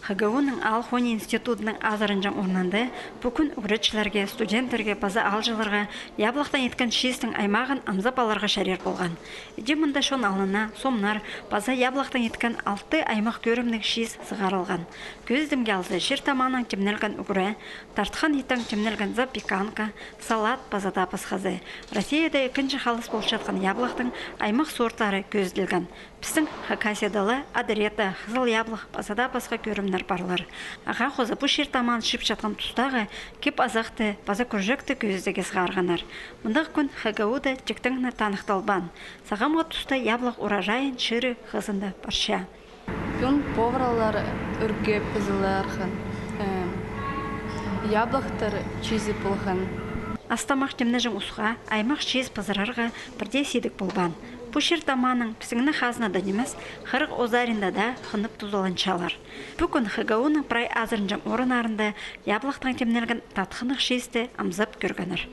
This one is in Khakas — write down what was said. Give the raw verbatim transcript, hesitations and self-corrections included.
Х Г У-ның аал-хонии институдының азыранҷаң орнында пу кӱн ӱгретчілерге, студенттерге паза аалҷыларға яблахтаң иткен чиистің аймағын амзап аларға чарир полған. Іди мында чон алнына сомнар паза яблахтаң иткен алты аймах кӧрімніг чиис сығарылған. Кӧзідімге алза, чир-тамаанаң тимнелген ӱгре, тартхан иттең тимнелген запеканка, салат паза даа пасхазы. Россияда ікінҷі халас полчатхан яблахтың аймах сорттары кӧзіділген. Пістің Хакасияда ла адырета, хызыл яблах паза даа пасха кӧрімнер парлар. Ағаа хоза пу чир-тамаан чыыпчатхан тустағы кип-азахты паза кӱрҷекті кӧзідіге сығарғаннар. Мындағ кӱн Х Г У-да тиктең не таныхталбаан. Сағамғы туста яблах урожайын чыыры хызында парча. Пӱӱн поварлар ӱрге пызылархан, э, яблахтар чизіп полған. Ас-тамах тимнеҷең усха аймах чиис пызырарға пірдее сидік полбаан. Пу чир-тамаанаң пістің не хазнадаң нимес, хырых озаринда даа хынып тузаланчалар. Пу кӱн Х Г У-ның прай азыранҷаң орыннарында яблахтаң тимнелген татхынығ чиисті амзап кӧргеннер.